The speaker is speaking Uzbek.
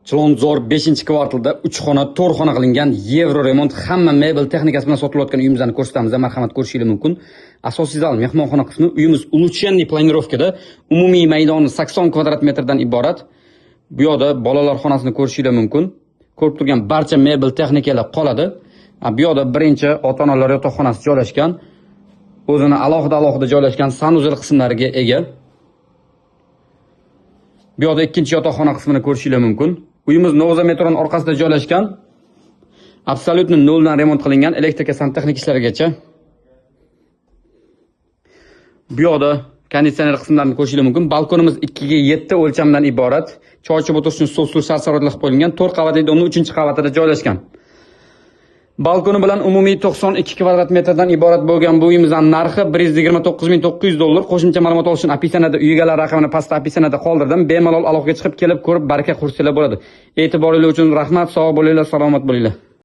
Chilonzor 5-kvartalda 3 xona, 4 xona qilingan yevro remont, hamma mebel texnikasi bilan sotilayotgan uyimizni ko'rsatamiz. Marhamat, ko'rishingiz mumkin. Asosiy zal, mehmonxona qismi. Uyimiz улучшенный планировка da, umumiy maydoni 80 kvadrat metrdan iborat. Bu yoqda bolalar xonasini ko'rishingiz mumkin. Ko'rib turgan barcha mebel texnikalar qoladi. Bu yoqda birinchi ota-onalar yotoqxonasi joylashgan. O'zini alohida alohida joylashgan санузел qismlariga ega. Bu yoqda ikkinchi yotoqxona qismini ko'rishingiz mumkin. Uyimiz Novza metroning orqasida joylashgan. Абсолютно noldan remont qilingan, elektrika, santexnik ishlarigacha. Bu yoqda konditsioner qismlarini ko'rishingiz mumkin. Balkonimiz 2 ga 7 o'lchamdan iborat. Choy ichib o'tirish uchun stol, stul, shart sharoitlar qilib qo'yilgan. 4 qavatli дом ning 3-qavatida joylashgan. Balkoni bilan umumiy 92 kvadrat metrdan iborat bo'lgan bu uyimizning narxi 129 900 dollar. Qo'shimcha ma'lumot olish uchun описание da uy egalari raqamini pastda описание da qoldirdim. Bemalol aloqaga chiqib, kelib ko'rib, baraka qursanglar bo'ladi. E'tiboringiz uchun rahmat, sog' bo'linglar, salomat bo'linglar.